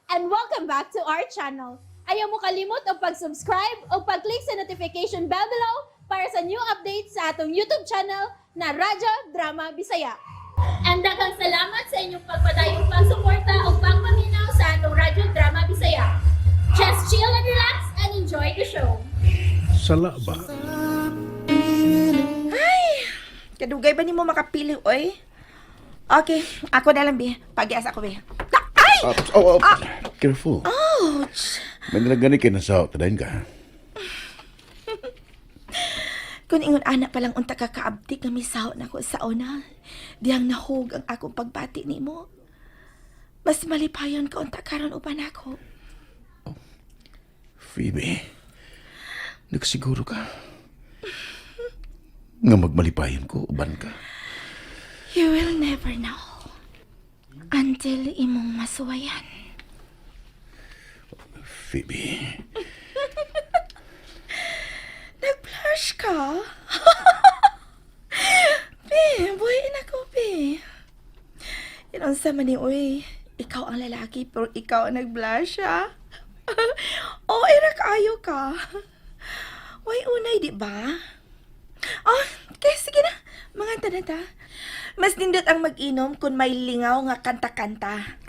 And welcome back to our channel. Ayaw mo kalimot og pag-subscribe o pag-click sa notification bell below para sa new updates sa atong YouTube channel na Radyo Drama Bisaya. And daghang salamat sa inyong pagpadayong pagsuporta o pagpaminaw sa atong Radyo Drama Bisaya. Just chill and relax and enjoy the show. Sala ba? Kadugay ba nimo makapili, oy? Okay, ako na lang, bi. Pagias ako, bi. Ay! Oh, oh, careful. Ouch! May nilagani kay nasa tadayon ka. Kung ingon ana pa lang unta ka kaabtik nga misaw na ko sa una, diyang nahug ang akong pagbati nimo. Mas malipayon ka unta karon uban ako. Phoebe, nagsiguro ka. Nga magmalipayon ko, uban ka. You will never know until imong masuwayan. Phoebe, Nag-blush ka? Be, buhayin ako, be. Yan ang sama ni, uy. Ikaw ang lalaki, pero ikaw ang nag-blush, ha? Oh, era kaayo ka. Way unay, di ba? Oh, okay, sige na. Manganta na ta. Mas nindot ang mag-inom kung may lingaw nga kanta-kanta.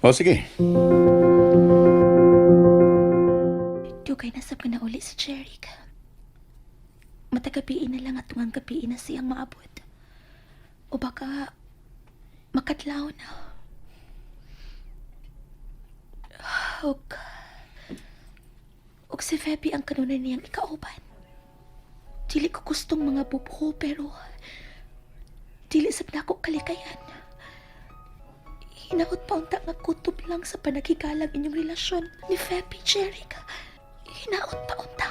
O, sige. Dugay na sab nga nauli si Jeric. Matagabiin na lang at tungang gabiin na siyang maabot. O baka makadlaw na. Og, og si Feby ang kanunay niyang ikauban. Dili ko gustong mga bubho pero dili sab nako kalikayan. Hinaot pa unta nga kutob lang sa panaghigalang inyong relasyon ni Feby, Jeric. Hinaot pa unta.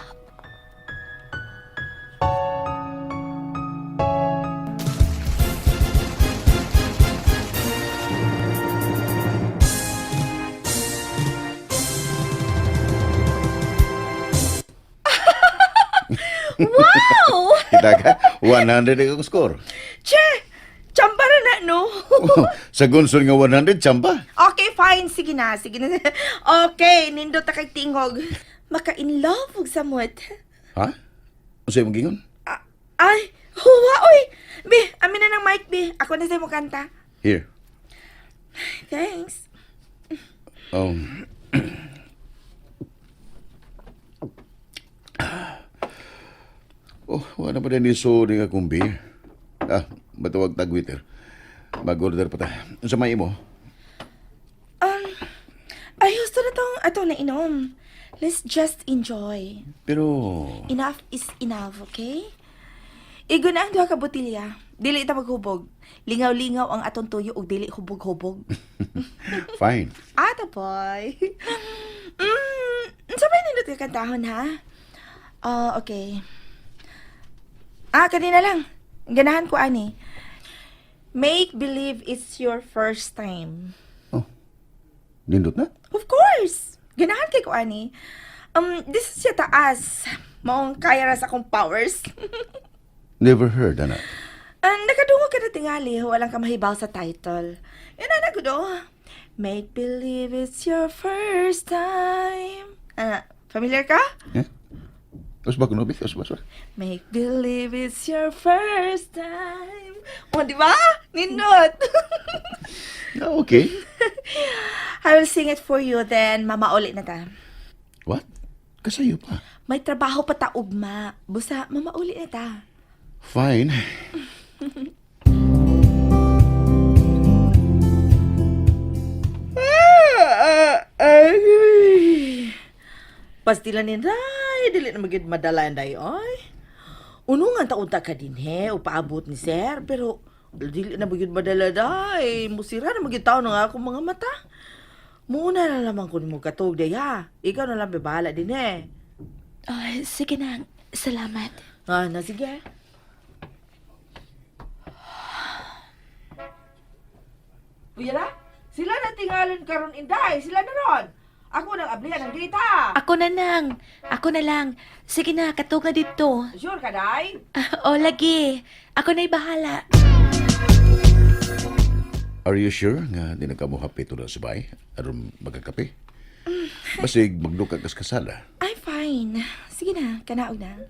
Wow! Kita ka, 100 ang akong score. Che! Chamba na na, no? Sa gunson nga 100, champa. Okay, fine. Sige na, sige na. Okay, nindot ta kay tingog. Maka-in love ug samot. Ha? Ano imong gingon? Ah, ay, huwa oy. Be, amin na ng mic, be. Ako na sa mo kanta. Here. Thanks. Oh, wala pa din iso nga akong beer. Ah, matawag tag waiter. Mag-order pa ta. Unsa may imo? Ay, gusto na tong ato na inom. Let's just enjoy. Pero Enough is enough, okay? Igo na ang duha ka botelya. Dili ta maghubog. Lingaw-lingaw ang atong tuyo ug dili hubog-hubog. Fine. Ata boy. Unsa may nindot ka kantahon ha? Ah, okay. Ah, kanina lang. Ganahan ko ani. Make believe it's your first time. Oh. Nindot na? Of course. Ganahan kay ko ani. This is siya taas. Maong kaya ra sa akong powers. Never heard, ana. Ang nakadungog ka na tingali, walang ka mahibaw sa title. Yan na ko do. Make believe it's your first time. Ah, familiar ka? Eh? Usba kuno bi? Usba, usba. Make believe it's your first time. O, di ba? Nindot. Ah, okay. I will sing it for you then mamauli na ta. What? Kasayo pa. May trabaho pa ta ugma. Busa, mamauli na ta. Fine. Ay. Pastila ni Day, dili na magid madala day oy. Uno nga taunta ka din he, o paabot ni sir, pero dili na magyud madala day. Musira na magyud taon nga akong mga mata. Muna na lamang ko nimo katog day ha. Ikaw na lang bahala din he. Ah, sige na. Salamat. Ah, na sige. Uy, na? Sila na tingalon karon inday, sila na ron. Ako nang ablihan ang data. Ako na nang. Ako na lang. Sige na, katog na dito. Sure ka, day? Ah, o lagi. Ako na'y bahala. Are you sure nga di na ka mo hapit na sa bahay? Aron magkakape? Basig magduka kas kasala. I'm fine. Sige na, kanaog na.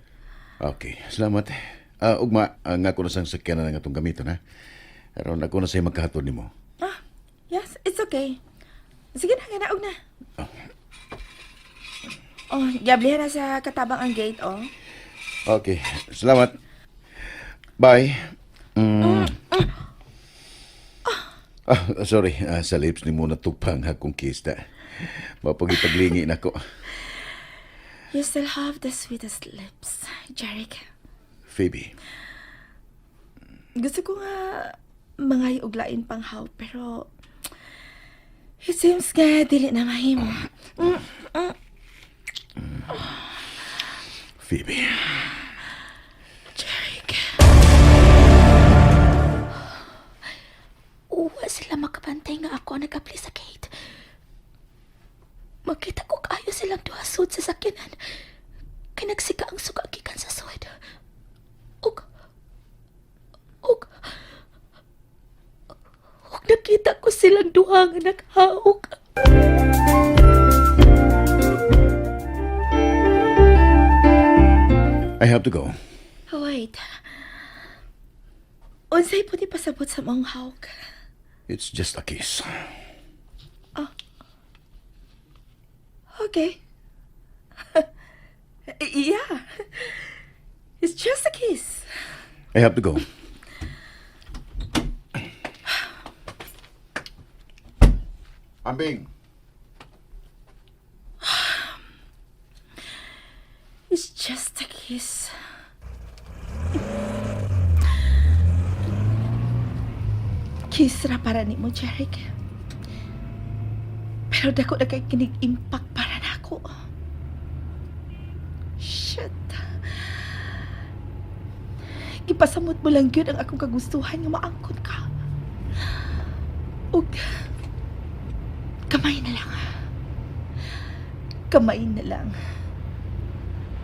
Okay, salamat. Ah, ugma, ang ako na sang sakyanan nga atong gamiton, ha? Aron ako na sa'yo magkahatod nimo. Ah, yes, it's okay. Sige na, kanaog na. Oh, gablihan na sa katabang ang gate, oh. Okay, salamat. Bye. Ah, sorry, sa lips ni mo natupang akong kista. Mapagipaglingi na ko. You still have the sweetest lips, Jeric. Phoebe, Gusto ko nga mga uglain pang how, pero it seems nga dili na mahimo. Phoebe. Jeric. Uwa sila makabantay nga ako ang nag-apply sa gate. Makita ko kaayo silang duha sud sa sakyanan. Kay nagsika ang suga gikan sa sud. Ug ug ug nakita ko silang duha nga naghaog. I have to go. Wait. Unsay pwede pasabot sa mong hawk? It's just a kiss. Okay. Yeah. It's just a kiss. I have to go. Ambing. It's just a kiss. Kiss ra para nimo, Jeric. Pero dako na kay kinig impact para nako. Shit. Gipasamot mo lang gyud ang akong kagustuhan nga maangkon ka. Ug kamay na lang. Kamay na lang.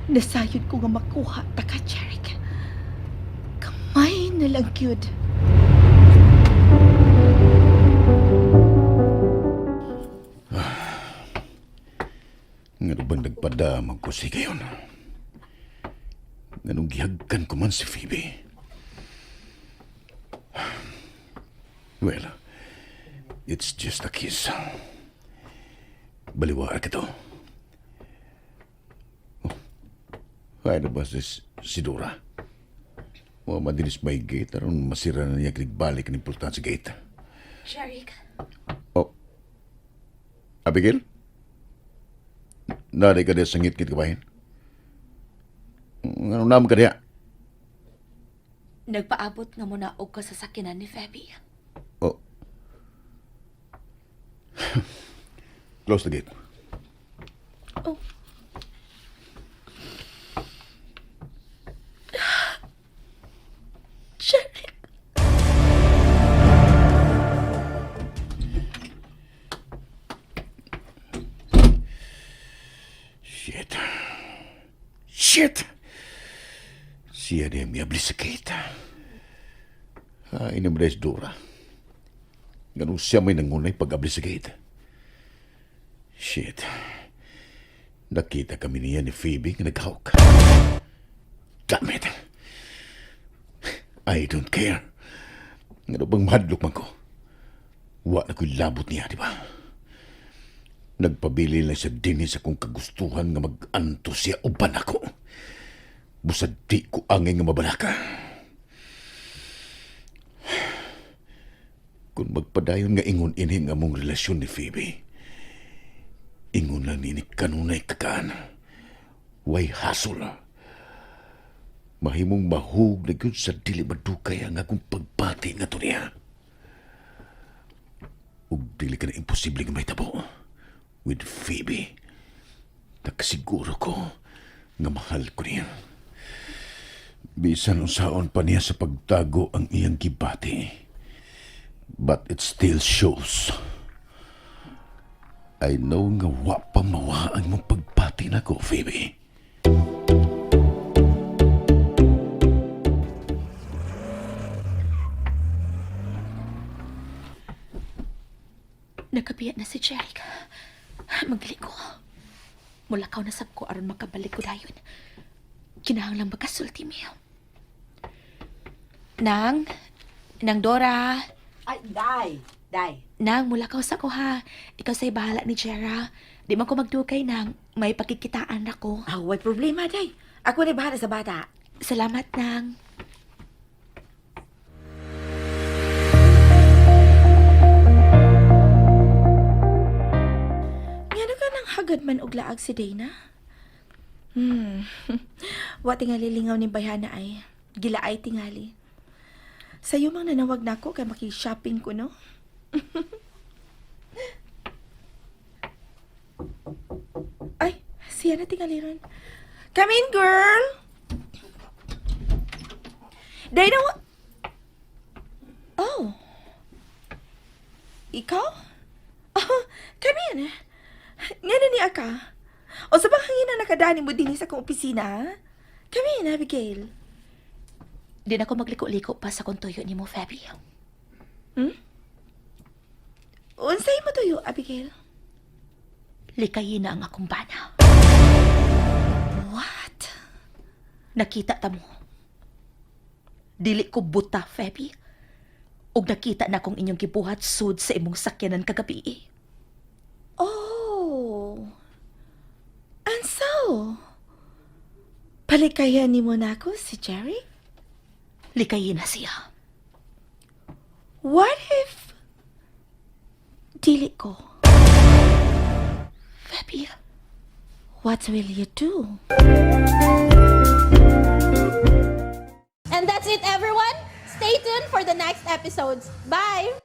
Nasayod ko nga makuha ta ka, Jeric. Kamay na lang gyud. Nga bang nagpadamag ko si gayon? Nganong gihagkan ko man si Phoebe? Well, it's just a kiss. Baliwara ka to. Oh, ano ba si Dora? Wa madinis may gate aron masira na niya balik ng importante sa gate. Jeric, Oh. Abigail? Nari ka diya sa ngit-ngit kabahin? Ano naman ka diya? nagpaabot nga mo na og ka sa sakyanan ni Feby. Oh. Close the gate. Oh. Jeric. Shit. Shit! Siya niya miyabli sa gate. Ay, naman Dora. Ganun siya may nangunay pag-abli sa gate. Shit. Nakita kami niya ni Phoebe nga naghawk. Damn it! I don't care. Nga bang mahadlok man ko? Wa na ko'y labot niya, di ba? Nagpabili lang siya dinhi sa kong kagustuhan nga mag-anto siya uban ako. Busad di ko angay nga mabalaka. Kung magpadayon nga ingon ini nga among relasyon ni Phoebe, ingon lang nini kanunay kakaan. Way hasol. Mahimong mahug na gyud sa dili madukay ang akong pagbati nga to niya. Ug dili ka na imposible nga mahitabo with Phoebe. Nakasiguro ko nga mahal ko niya. Bisan unsaon pa niya sa pagtago ang iyang gibati. But it still shows. I know nga wa pa mawa ang mong pagbati nako, Phoebe. Nagkabiya na si Jeric. Magdali ko. Mulakaw na sab ko aron makabalik ko dayon. Kinahanglang magkasulti mi. Nang, Nang Dora, Ay, day. Day. Nang mulakaw sa ko ha. Ikaw sa'y bahala ni Jera. Di man ko magdugay nang may pakikitaan na ko. Ah, way problema, day. Ako na bahala sa bata. Salamat, Nang. Ngano ka nang hagad man og laag si Dana? Wa tingali lingaw ni Bayhana ay. Gilaay tingali. Sayo mang nanawag nako kay maki-shopping ko, no? Ay, siya na tingali ron. Come in, girl! Dana, Oh. Ikaw? Oh, come in. Nga na ni Aka. O sa bang hangin na nakadani mo din sa akong opisina, ha? Come in, Abigail. Di na ko magliko-liko pa sa kung tuyo ni mo, Fabi. Unsay mo tuyo, Abigail? Likayin na ang akong bana. What? Nakita ta mo. Dili ko buta, Fabi. Og nakita na kong inyong gibuhat sud sa imong sakyanan kagabi. Oh. And so, palikayan ni mo na ako si Jerry? Likayin na siya. What if dili ko? Fabi, What will you do? And that's it, everyone. Stay tuned for the next episodes. Bye!